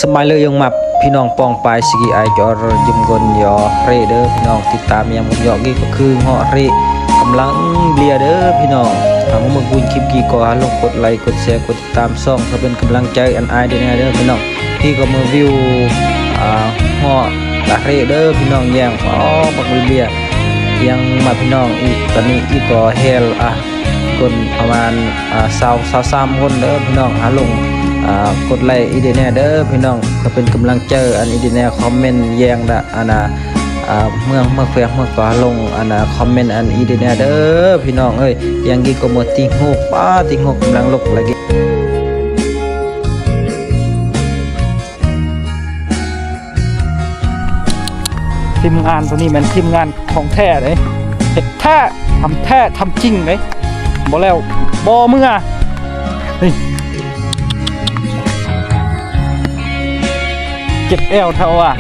ສະບາຍເລີຍ ຍົງມັບ ພີ່ນ້ອງປ້ອງປາຍ ຊິກີອາຍຈອດ ຢືມກົນຢໍເຣເດີ ພີ່ນ້ອງ ຕິດຕາມຍາມບຸນຢອກ ກີກະຄືເຫາະເຣ ກຳລັງເລຍເດີ ພີ່ນ້ອງ ຫາກເບິ່ງບຸນຄລິບກີກໍ ຫາລົງກົດໄລ ກົດແຊ ກົດຕິດຕາມຊ່ອງ ເພື່ອເປັນກຳລັງໃຈອັນອາຍເດີແນ່ເດີ ພີ່ນ້ອງ ກີກໍມາວິວ ອາ ເຫາະລະເຣເດີ ພີ່ນ້ອງ ແຍງ ອໍ ບັກເລຍ ຍັງມາ ພີ່ນ້ອງ ອີກ ຕອນນີ້ ອີກກໍແຮລ ອາ ຄົນປະມານ ອາ ຊາວ ຊາວສາມຄົນເດີພີ່ນ້ອງ ຫາລົງ ອາ ກົດໄລກ໌ອີກແດ່ແນ່ເດີພີ່ນ້ອງ ເພື່ອເປັນກຳລັງໃຈອັນອີກແດ່ແນ່ ຄອມເມັນແຍງດະ ອັນນາ ອາ ເມືອງ ເມືອງແຂວງ ເມືອງກະລົງ ອັນນາ ຄອມເມັນອັນອີກແດ່ແນ່ເດີພີ່ນ້ອງເອີຍ ແຍງກີກໍເໝິດຕິງໂຮກ ປ້າ ຕິງໂຮກກຳລັງລົກລະກິ ທີມງານໂຕນີ້ແມ່ນທີມງານຂອງແທ້ເດ້ ເຮັດແທ້ ທຳແທ້ ທຳຈິງເດ້ ບໍ່ແລ້ວບໍ່ເມືອ ນີ້ ເຈັບແອວເທົ່າວ່າ